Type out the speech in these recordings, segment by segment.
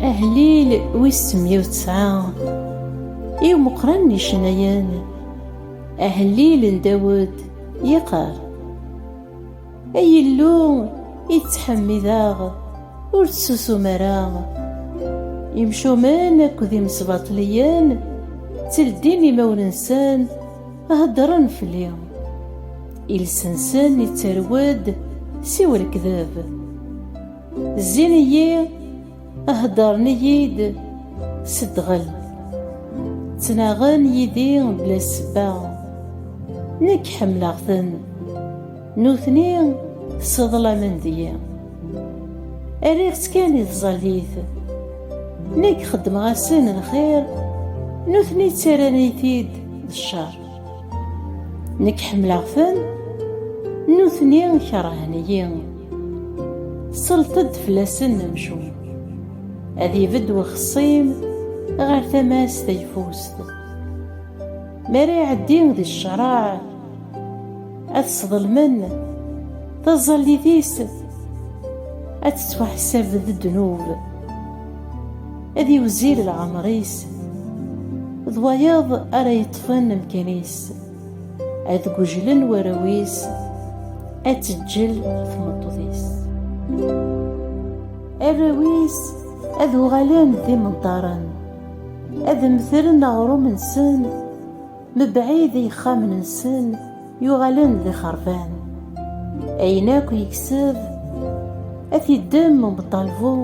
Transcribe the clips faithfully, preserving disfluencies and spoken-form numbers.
Ahellil wis meyya u tesɛa, i umeqqran n icennayen, ahellil n Dawed, yeqqar: Ay Illu, i ttḥemmideɣ, ur ttsusum ara. Imcumen akked imesbaṭliyen ttleddin imawen-nsen, heddren fell-i. Iles-nsen ittarew-d siwa lekdeb. Zzin-iyi, heddren-iyi-d s ddɣel. Ttnaɣen yid-i bla ssebba. Nekk ḥemmleɣ-ten, nutni sseḍlamen deg-i. Rriɣ-tt kan i tẓallit. Nekk xeddmeɣ-asen lxir, nutni ttarran-iyi-t-id d ccer. Nekk ḥemmleɣ-ten, nutni kerhen-iyi. Selṭ-d fell-asen amcum. Ad ibedd wexṣim ɣer tama-s tayeffust. Mi ara iɛeddi di ccreɛ, ad sḍelmen, taẓallit-is ad tettwaḥsab d ddnub. Ad iwzil leɛmer-is, d wayeḍ ara yeṭṭfen amkan-is. Ad gujlen warraw-is, ad teǧǧel tmeṭṭut-is. Arraw-is ad uɣalen d imenṭaren, ad mmetren aɣrum-nsen mebɛid ixxamen-nsen yuɣalen d ixerban. Ayen akk yekseb ad t-iddem umeṭṭalbu,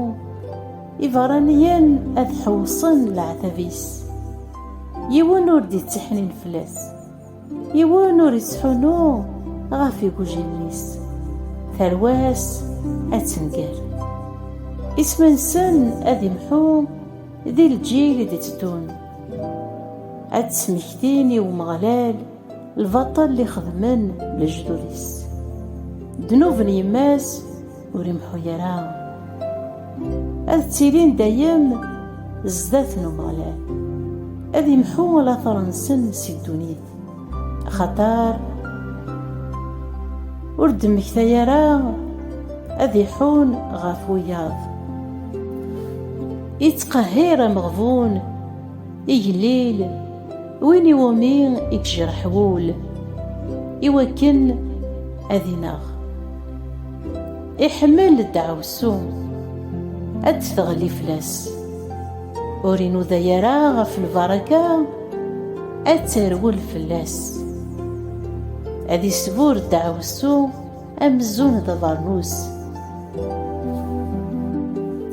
iberraniyen ad ḥewṣen leɛtab-is. Yiwen ur d-ittiḥnin fell-as, yiwen ur ittḥunu ɣef igujilen-is. Tarwa-s ad tenger. Isem-nsen ad imḥu di lǧil i d-itteddun. Ad d-smektin i Umeɣlal lbaṭel i xedmen lejdud-is. Ddnub n yemma-s ur imḥu ara. Ad ttilin dayem zdat n Umeɣlal. Ad imḥu later-nsen si ddunit. Axaṭer ur d-mmektay ara ad iḥun ɣef wiyaḍ. Ittqehhir ameɣbun, igellil, win iwumi i yejreḥ wul, iwakken ad ineɣ. Iḥemmel ddeɛwessu, ad d-teɣli fell-as. Ur inuda ara ɣef lbaraka, ad terwel fell-as. Ad isbur ddeɛwessu amzun d abernus.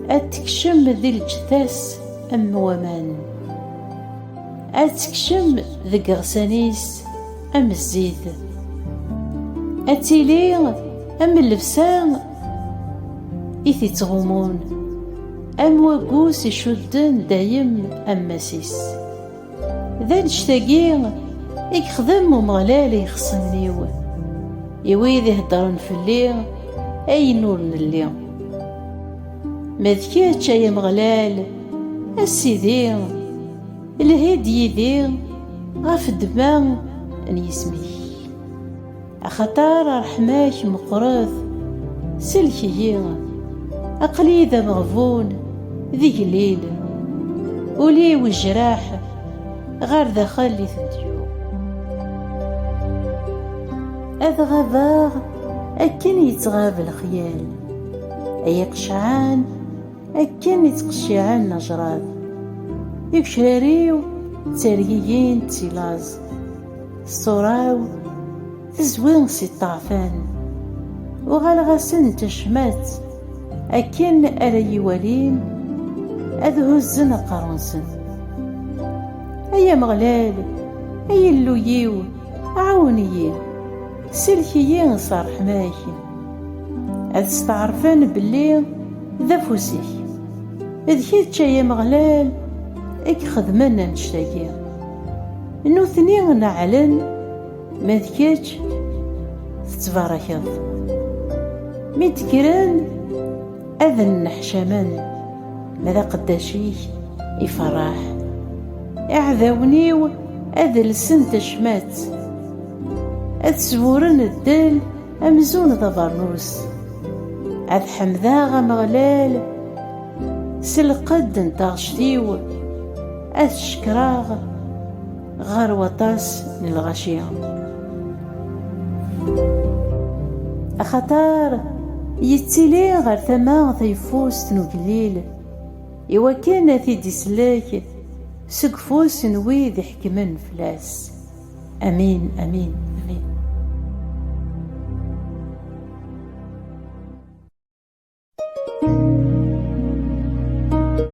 Ad tekcem di lǧetta-s am waman. Ad tekcem deg iɣsan-is am zzit. Ad tili am llebsa i t-ittɣumun, am waggus icudden dayem ammas-is. D annect-agi i yexdem Umeɣlal i yixṣimen-iw, i wid iheddren fell-i ayen ur nelli. Ma d kečč, ay Ameɣlal, a Sidi, lhi-d yid-i ɣef ddemma n yisem-ik. Axaṭer ṛṛeḥma-k meqqret, sellek-iyi. Aql-iyi d ameɣbun, d igellil. Ul-iw ijreḥ, ɣer daxel i tent-yuɣ. Ad ɣabeɣ akken yettɣab lexyal, ay iqecɛen akken i ttqecciɛen ajrad. Igecrar-iw ttergigin-d si laẓ. Ṣṣura-w tezwi si ṭṭeɛfan. Uɣaleɣ-asen d tacmat, akken ara yi-walin, ad huzzen aqerru-nsen. Ay Ameɣlal, ay Illu-iw, ɛawen-iyi, sellek-iyi s ṛṛeḥma-k. Ad steɛṛfen belli d afus-ik. D kečč, ay Ameɣlal, i ixedmen annect-agi. Nutni neɛlen, ma d kečč tettbarakeḍ. Mi d-kkren ad nneḥcamen, ma d aqeddac-ik iferreḥ. Iɛdawen-iw ad lsen tacmat, ad sburen ddel amzun d abernus. Ad ḥemdeɣ Ameɣlal s lqedd n taɣect-iw, ad t-cekkreɣ ɣer waṭas n lɣaci. Axaṭer yettili ɣer tama tayeffust n ugellil, iwakken ad t-id-isellek seg ufus n wid iḥekmen fell-as. Amin, amin.